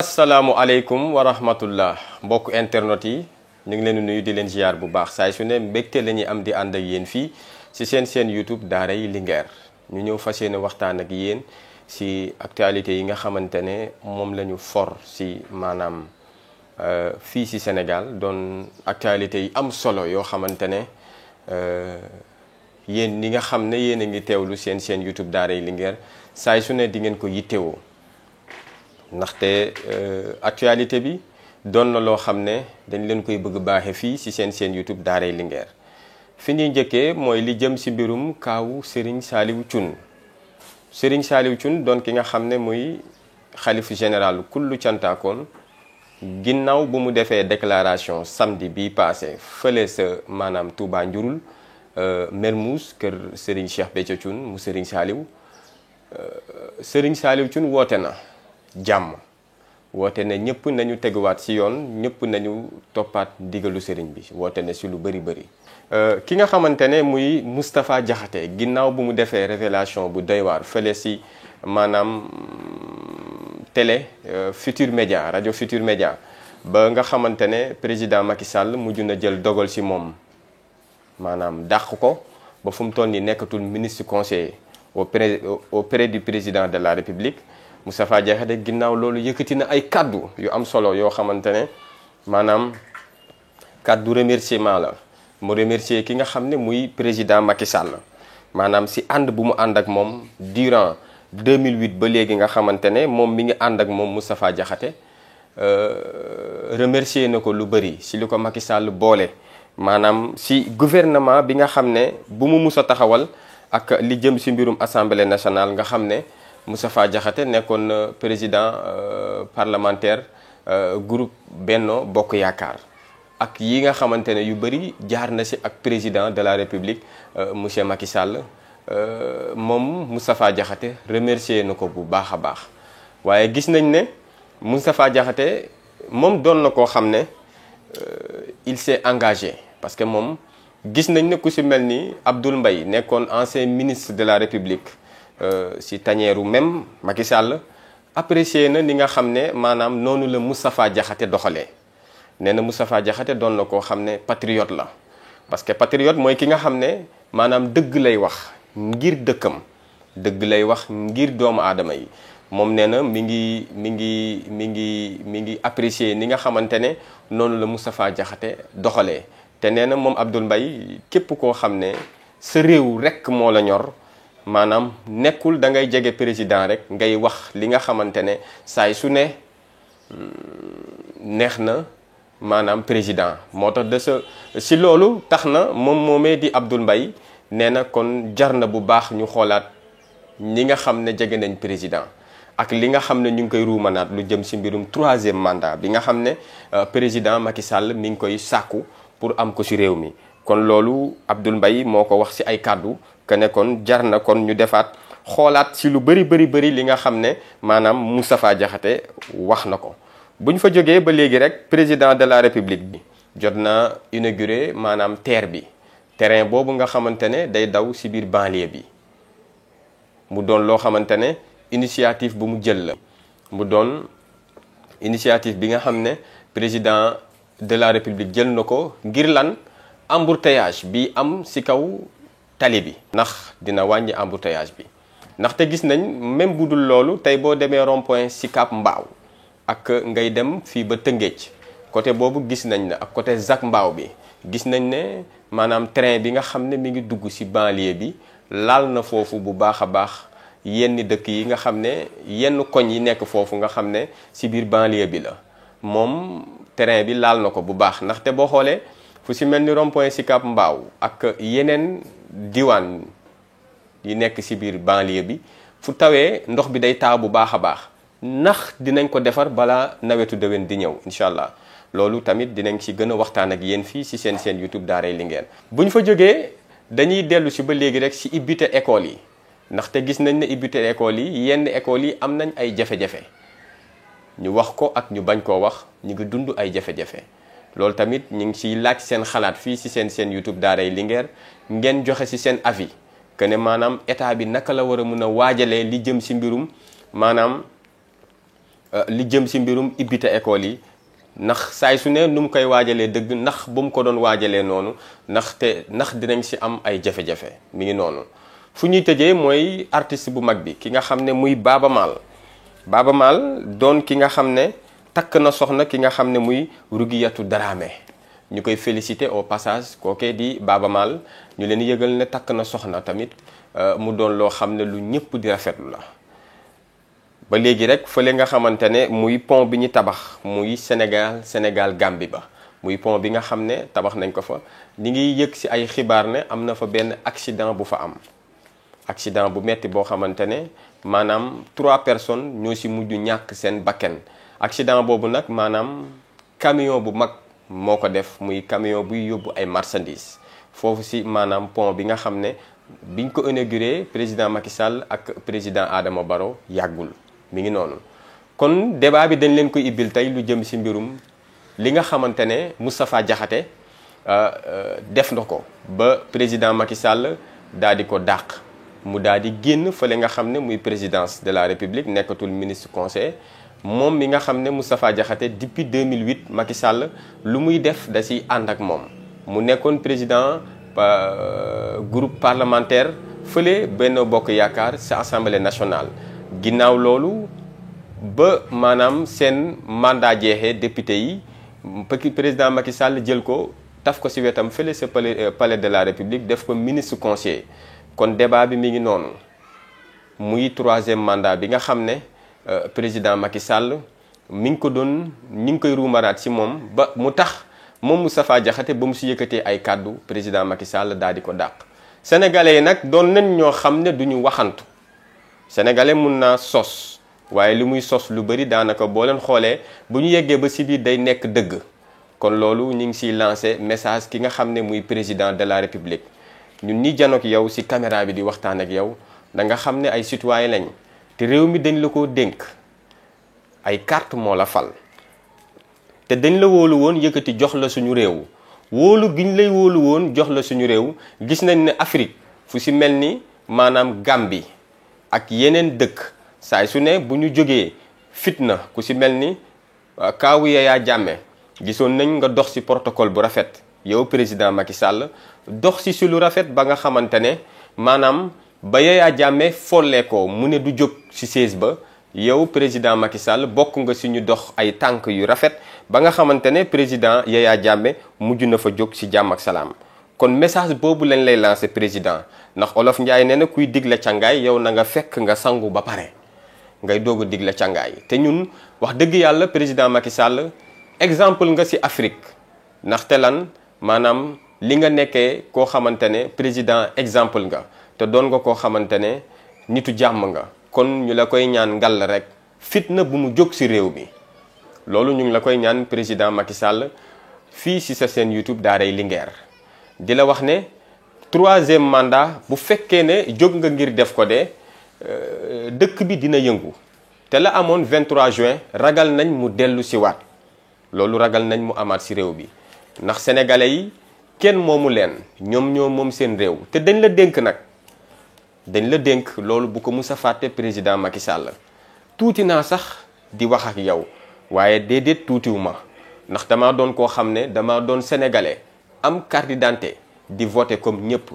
asalaamualeykum wa rahmatullah mbokk internet yi ñu ngi leen di nuyu di leen ziar bu baax saay su ne mbégte la ñuy am di ànd ak yéen fii ci seen YouTube Daaray Linguère ñu ñëw fas yéene waxtaan ak yéen ci actualité yi nga xamante ne moom la ñu for ci maanaam fii ci Sénégal doon actualité yi am solo yoo xamante ne yéen ñi nga xam ne yéen a ngi teewlu seen YouTube Daaray Linguère saay su ne di ngeen ko yittewoo. ndaxte actualité bi doon na loo xam ne dañ leen koy bëgg baaxe fii ci seen YouTube Daaray Linguère fi ñuy njëkkee mooy li jëm ci mbirum kaawu Serigne Saliou Thioune Serigne Saliou Thioune doon ki nga xam ne muy xalif général kullu cantaakoon ginnaaw bu mu defee déclaration samedi bi passé fële sa maanaam Touba Njurul Mermoz kër Serigne Cheikh Béthio Thioune mu Serigne Saliou Thioune woote na jàmm woote ne ñëpp nañu teguwaat ci yoon ñëpp nañu toppaat ndigalu sëriñ bi woote ne ci lu bëri ki nga xamante ne muy Moustapha Diakhaté ginnaaw bu mu defee révélation bu doy waar fële ci maanaam télé Futur Média rajo Futur Média ba nga xamante ne président Macky Sall mujj na jël dogal ci moom maanaam dàq ko ba fu mu toll nii nekkatul ministre conseiller auprès du président de la République. Moustapha Diakhaté ginnaaw loolu yëkkati na ay kaddu yu am solo yoo xamante ne maanaam kaddu remerciement la mu remercier ki nga xam ne muy président Macky Sall maanaam ci ànd bu mu ànd ak moom durant 2008 ba léegi nga xamante ne moom mi ngi ànd ak moom Moustapha Diakhaté remercier na ko lu bëri ci li ko Macky Sall boole maanaam ci gouvernement bi nga xam ne bu mu mus a taxawal ak li jëm ci mbirum assemblée nationale nga xam ne Moustapha Diakhaté nekkoon président parlementaire groupe Benno Bokk Yaakaar ak yi nga xamante ne yu bëri jaar na ci ak président de la République monsieur Macky Sall moom Moustapha Diakhaté remercier na ko bu baax a baax waaye gis nañ ne Moustapha Diakhaté moom doon na koo xam ne il s'est engagé parce que moom gis nañ ne ku ci mel ni Abdoul Mbaye nekkoon ancien ministre de la République ci tañeeru même Macky Sall apprécié na ni nga xam ne maanaam noonu la Moustapha Diakhaté doxalee nee na Moustapha Diakhaté doon na koo xam ne patriote la parce que patriote mooy ki nga xam ne maanaam dëgg lay wax ngir dëkkam dëgg lay wax ngir doomu aadama yi moom nee na mi ngi apprécié ni nga xamante ne noonu la Moustapha Diakhaté doxalee te nee na moom Abdoul Mbaye képp koo xam ne sa réew rekk moo la ñor maanaam nekkul da ngay jege président rek ngay wax li nga xamante ne saay su ne neex na maanaam président moo tax de sa si loolu tax na moom moomee di Abdoul Mbaye nee na kon jar na bu baax ñu xoolaat ñi nga xam ne jege nañ président ak li nga xam ne ñu ngi koy ruumanaat lu jëm ci mbirum 3e mandat bi nga xam ne président Macky Sall mi ngi koy sàkku pour am ko ci réew mi kon loolu Abdoul Mbaye moo ko wax ci ay kàddu que ne kon jar na kon ñu defaat xoolaat ci lu bëri li nga xam ne maanaam Moustapha Diakhaté wax na ko bu ñu fa jógee ba léegi rek président de la République bi jot na inauguré maanaam terrain boobu nga xamante ne day daw ci biir banlieue bi mu doon loo xamante ne initiative bu mu jël la mu doon initiative bi nga xam ne président de la République jël na ko ngir lan embouteillage bi am ci kaw tali bi ndax dina wàññi embouteillage bi ndaxte gis nañ même bu dul loolu tey boo demee rond-point Sicap Mbao ak ngay dem fii ba Tëngéej côté boobu gis nañ ne ak côté Zac Mbao bi gis nañ ne maanaam train bi nga xam ne mi ngi dugg ci banlieue bi laal na foofu bu baax a baax yenn dëkk yi nga xam ne yenn koñ yi nekk foofu nga xam ne ci biir banlieue bi la moom train bi laal na ko bu baax ndaxte boo xoolee fu ci mel ni rond-point Sicap Mbao ak yeneen diwaan yi nekk ci biir banlieue bi fu tawee ndox bi day taa bu baax a baax ndax dinañ ko defar balaa nawetu déwén di ñëw incha allah loolu tamit dinañ ci gën a waxtaan ak yéen fii ci seen YouTube Daaray Linguère bu ñu fa jógee dañuy dellu ci ba léegi rek ci ibbite école yi ndaxte gis nañ ne ibbite école yi yenn école yi am nañ ay jafe-jafe ñu wax ko ak ñu bañ koo wax ñu ngi dund ay jafe-jafe loolu tamit ñu ngi ciy laaj seen xalaat fii ci seen YouTube Daaray Linguère ngeen joxe ci seen avis que ne maanaam état bi naka la war a mën a waajalee li jëm ci mbirum maanaam li jëm si mbirum ibbite école yi ndax saay su ne nu mu koy waajalee dëgg ndax bu mu ko doon waajalee noonu ndax dinañ si am ay jafe-jafe mi ngi noonu. fu ñuy tëjee mooy artiste bu mag bi ki nga xam ne muy Baaba Maal Baaba Maal doon ki nga xam ne takk na soxna ki nga xam ne muy Rougiyatou Dramé ñu koy féliciter au passage kookee di Baaba Maal ñu leen yëgal ne takk na soxna tamit mu doon loo xam ne lu ñëpp di rafetlu la. ba léegi rek fële nga xamante ne muy pont bi ñu tabax muy Sénégal Gambie ba muy pont bi nga xam ne tabax nañ ko fa ñi ngi yëg ci ay xibaar ne am na fa benn accident bu fa am. accident bu metti boo xamante ne maanaam 3 personnes ñoo ci mujj ñàkk seen bakken accident boobu nag maanaam camion bu mag moo ko def muy camion buy yóbbu ay marchandises foofu ci maanaam pont bi nga xam ne biñ ko inauguré président Macky Sall ak président Adama Barrow yàggul mi ngi noonu. kon débat bi dañ leen koy ibbil tey lu jëm ci mbirum li nga xamante ne Moustapha Diakhaté def na ko ba président Macky Sall daal di ko dàq. mu daal di génn fële nga xam ne muy présidence de la république nekkatul ministre conseil moom mi nga xam ne Moustapha Diakhaté depuis 2008 Macky Sall lu muy def da ciy ànd ak moom mu nekkoon président groupe parlementaire fële Benno Bokk Yaakaar sa assemblée nationale. ginnaaw loolu ba maanaam seen mandat jeexee député yi président Macky Sall jël ko taf ko ci wetam fële sa palais de la république def ko ministre conseiller. kon débat bi mi ngi noonu muy 3e mandat bi nga xam ne président Macky Sall mi ngi ko doon ñi ngi koy ruumaraat ci moom ba mu tax moom Moustapha Diakhaté ba mu ci yëkkatee ay kàddu président Macky Sall daal di ko dàq. sénégalais yi nag doon nañ ñoo xam ne duñu waxantu sénégalais mun naa sos waaye li muy sos lu bari daanaka boo leen xoolee bu ñu yeggee ba ci biir day nekk dëgg kon loolu ñu ngi ciy lancé message ki nga xam ne muy président de la république. ñun ñi janook yow ci caméra bi di waxtaan ak yow da nga xam ne ay citoyen lañ te réew mi dañ la ko dénk ay carte moo la fal te dañ la wóolu woon yëkkati jox la suñu réew wóolu giñ lay wóolu woon jox la suñu réew gis nañ ne Afrique fu ci mel ni maanaam Gambie ak yeneen dëkk saay su ne bu ñu jógee fitna ku ci mel ni kaawu Yaya Jammeh gisoon nañ nga dox ci protocole bu rafet yow président Macky Sall dox ci lu rafet ba nga xamante ne maanaam ba Yaya Jammeh follee ko mu ne du jóg ci siège ba yow président Macky Sall bokk nga ci ñu dox ay tànk yu rafet ba nga xamante ne président Yaya Jammeh mujj na fa jóg ci jàmm ak salaam. kon message boobu lañ lay lancer président ndax olof Njaay nee na kuy digle cangaay yow na nga fekk nga sangu ba pare ngay doog a digle cangaay te ñun wax dëgg yàlla président Macky Sall exemple nga ci Afrique ndaxte lan maanaam li nga nekkee koo xamante ne président exemple nga te doon nga koo xamante ne nitu jàmm nga kon ñu la koy ñaan ngal rek fitna bu mu jóg ci réew mi loolu ñu ngi la koy ñaan président Macky Sall fii ci sa seen YouTube Daaray Linguère di la wax ne 3e mandat bu fekkee ne jóg nga ngir def ko de dëkk bi dina yëngu te la amoon 23 juin ragal nañ mu dellu ci waat loolu ragal nañ mu amaat ci réew bi ndax sénégalais yi kenn moomu leen ñoom ñoo moom seen réew te dañ la dénk nag dañ la dénk loolu bu ko mus a fàtte président Macky Sall tuuti naa sax di wax ak yow waaye déedéet tuutiwu ma ndax dama doon koo xam ne dama doon sénégalais am carte d'identité di voter comme ñëpp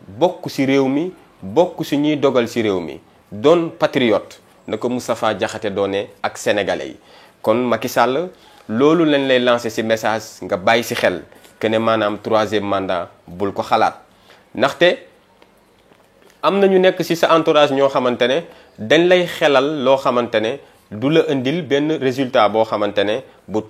bokk ci réew mi bokk ci ñuy dogal ci réew mi doon patriote na ko Moustapha Diakhaté doone ak sénégalais yi kon Macky Sall loolu lañ lay lancer ci message nga bàyyi ci xel que ne maanaam 3e mandat bul ko xalaat ndaxte am na ñu nekk ci sa entourage ñoo xamante ne dañ lay xelal loo xamante ne du la indil benn résultat boo xamante ne bu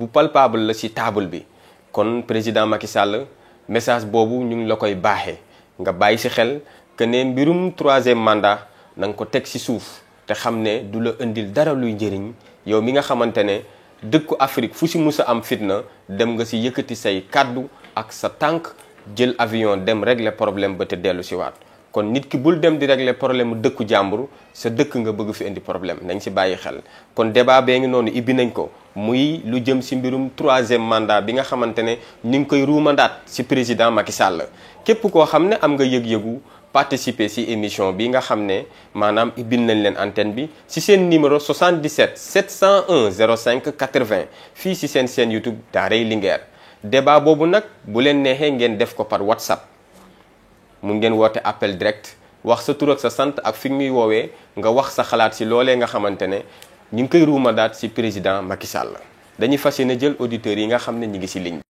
palpable la ci table bi kon président Macky Sall message boobu ñu ngi la koy baaxee nga bàyyi ci xel que ne mbirum 3e mandat na nga ko teg ci suuf te xam ne du la indil dara luy njëriñ yow mi nga xamante ne dëkku Afrique fu ci musa am fitna dem nga ci yëkkati say kàddu ak sa tànk jël avion dem régler problème ba te dellu ci waat kon nit ki bul dem di régler problème mu dëkku jàmbur sa dëkk nga bëgg fi indi problème nañ ci bàyyi xel kon débat bee ngi noonu ibbi nañ ko muy lu jëm ci mbirum 3e mandat bi nga xamante ne ñu ngi koy ruumandaat ci président Macky Sall képp koo xam ne am nga yëg-yëgu participer ci émission bi nga xam ne maanaam ibbil nañ leen antenne bi ci seen numéro 77 701 05 80 fii ci seen chaîne YouTube Daaray Linguère. débat boobu nag bu leen neexee ngeen def ko par WhatsApp mun ngeen woote appel direct wax sa tur ak sa sant ak fi ñuy woowee nga wax sa xalaat ci loolee nga xamante ne ñu ngi koy ruuma daat ci président Macky Sall dañuy fas yéene jël auditeurs yi nga xam ne ñi ngi ci ligne bi.